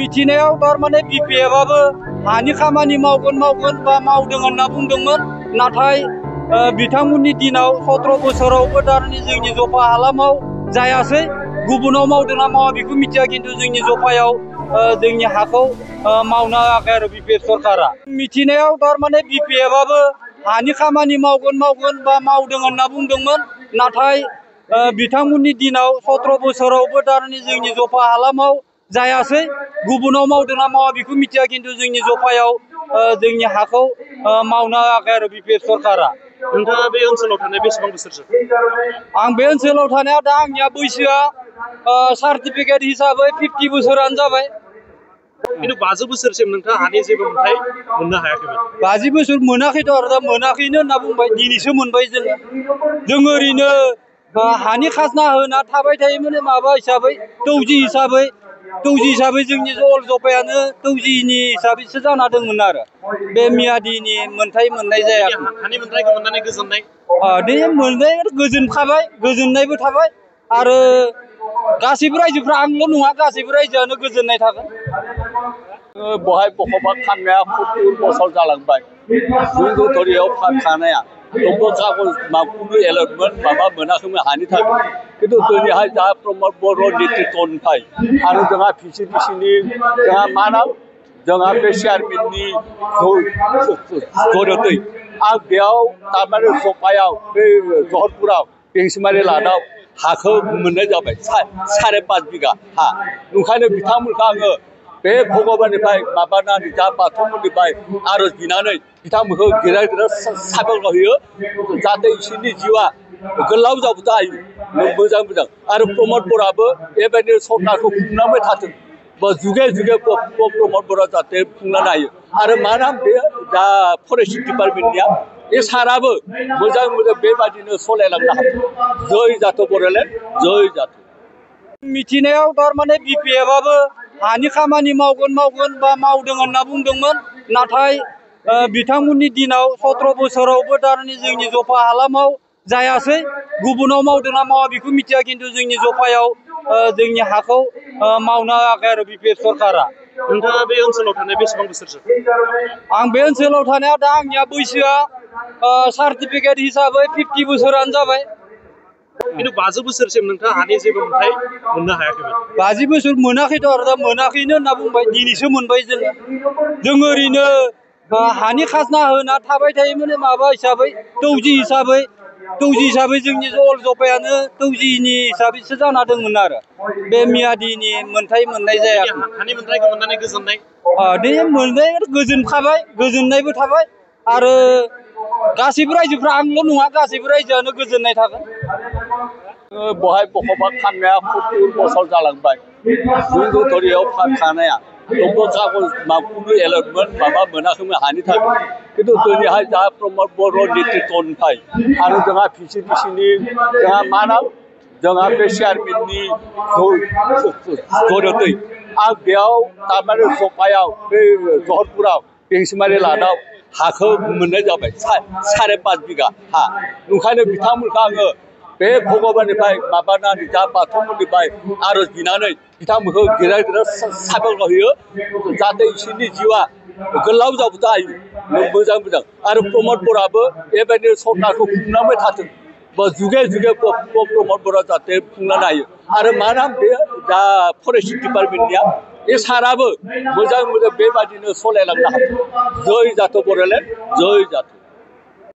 मिथिनायाव तारमाने बिपिएफआबो हानि खामानि मावगोन बा मावदों होनना बुंदोंमोन नाथाय बिथांमोननि दिनाव 17 बोसोरावबो तारमाने जोंनि जफा हालामाव जायासै गुबुनाव मावदोंना मावा बेखौ मिथिया किन्तु जोंनि जफायाव जोंनि हाखौ मावना होआखै आरो बिपिएफ सरकारा मिथिनायाव तारमाने बिपिएफआबो हानि खामानि मावगोन बा मावदों होनना बुंदोंमोन नाथाय बिथांमोननि दिनाव 17 बोसोरावबो तारमाने जोंनि जफा हालामाव जायासै गुबुनाव मावदोंना मावा बेखौ मिथिया किन्तु जोंनि जफायाव जोंनि हाखौ मावना होआखै आरो बिपिएफ सरकारा नोंथाङा बे ओनसोलाव थानाय बेसेबां बोसोरसो आं बे ओनसोलाव थानाया दा आंनिया बैसोआ सार्टिफिकेट हिसाबै 50 बोसोरानो जाबाय किन्तु 50 बोसोरसिम नोंथाङा हानि जेबो मोनथाय मोननो हायाखैमोन 50 बोसोर मोनाखैथ' आरो दा मोनाखैनो होनना बुंबाय दिनैसो मोनबाय जों ओरैनो हानि खाजना होना थाबाय थायोमोन माबा हिसाबै तौजी हिसाबै जोंनि अल जफायानो तौजिनि हिसाबैसो जाना दंमोन आरो बे मियादिनि मोनथाय मोननाय जायाखै हानि मोनथायखौ मोननानै गोजोननाय दे मोनबाय गोजोनखाबाय गोजोननायबो थाबाय आरो गासैबो रायजोफ्रा आंल' नङा गासैबो रायजोआनो गोजोननाय थागोन बहाय बखबा खामनाया 70 बोसोर जालांबाय जों धरियाव थानाया दंग' कागज माखौबो एलर्टमेन्ट माबा मोनाखैमोन हानि थाखाय किन्तु दिनैहाय जा प्रमद बर' नेतृत्वनिफ्राय आरो जोंहा भिसिडिसिनि जोंहा मा नाम जोंहा बे चेयारमेननि जरियते आं बेयाव तारमाने जफायाव बे जहरपुराव बेंसिमारि लादाव हाखौ मोननाय जाबाय 5.5 बिघा हा ओंखायनो बिथांमोनखौ आङो बे भगबाननिफ्राय माबानानै दा बाथौमोननिफ्राय आरज बिनानै बिथांमोनखौ गिदिर साबायखर होयो जाहाथे बिसोरनि जिउआ गोलाव जायो मोजां आरो प्रमद बर'आबो बेबायदि सरकारखौ खुंलांबाय थाथों जुगे प्रमद बर'आ जाहाथे खुंलांनो हायो आरो मा नाम बे दा फरेस्ट डिपार्टमेन्टनिया बे साराबो मोजां बेबायदिनो सालायलांनो हाथों जय जाथों बड'लेण्ड जय जाथों मिथिनायाव तारमाने बिपिएफआबो हानि खामानि मावगोन बा मावदों होनना बुंदोंमोन नाथाय बिथांमोननि दिनाव 17 बोसोरावबो तारमाने जोंनि जफा हालामाव जायासै गुबुनाव मावदोंना मावा बेखौ मिथिया किन्तु जोंनि जफायाव जोंनि हाखौ मावना होआखै आरो बिपिएफ सरकारा नोंथाङा बे ओनसोलाव थानाय बेसेबां बोसोरसो आं बे ओनसोलाव थानाया दा आंनिया बैसोआ सार्टिफिकेट हिसाबै 50 बोसोरानो जाबाय किन्तु 50 बोसोरसिम नोंथाङा हानि जेबो मोनथाय मोननो हायाखैमोन 50 बोसोर मोनाखैथ' आरो दा मोनाखैनो होनना बुंबाय दिनैसो मोनबाय जों ओरैनो हानि खाजना होना थाबाय थायोमोन माबा हिसाबै तौजी हिसाबै जोंनि अल जफायानो तौजिनि हिसाबैसो जाना दंमोन आरो बे मियादिनि मोनथाय मोननाय जायाखै हानि मोनथायखौ मोननानै गोजोननाय दे मोनबाय गोजोनखाबाय गोजोननायबो थाबाय आरो गासैबो रायजोफ्रा आंल' नङा गासैबो रायजोआनो गोजोननाय थागोन बहाय बखबा खामनाया 70 बोसोर जालांबाय जों धरियाव थानाया दंग' कागज माखौबो एलर्टमेन्ट माबा मोनाखैमोन हानि थाखाय किन्तु दिनैहाय जा प्रमद बर' नेतृत्वनिफ्राय आरो जोंहा भिसिडिसिनि जोंहा मा नाम जोंहा बे चेयारमेननि जरियते आं बेयाव तारमाने जफायाव बे जहरपुराव बेंसिमारि लादाव हाखौ मोननाय जाबाय 5.5 बिघा हा ओंखायनो बिथांमोनखौ आङो बे भगबाननिफ्राय माबानानै दा बाथौमोननिफ्राय आरज बिनानै बिथांमोनखौ गिदिर साबायखर होयो जाहाथे बिसोरनि जिउआ गोलाव जायो मोजां आरो प्रमद बर'आबो बेबायदि सरकारखौ खुंलांबाय थाथों जुगे प्रमद बर'आ जाहाथे खुंलांनो हायो आरो मा नाम बे दा फरेस्ट डिपार्टमेन्टनिया बे साराबो मोजां बेबायदिनो सालायलांनो हाथों जय जाथों बड'लेण्ड जय जाथों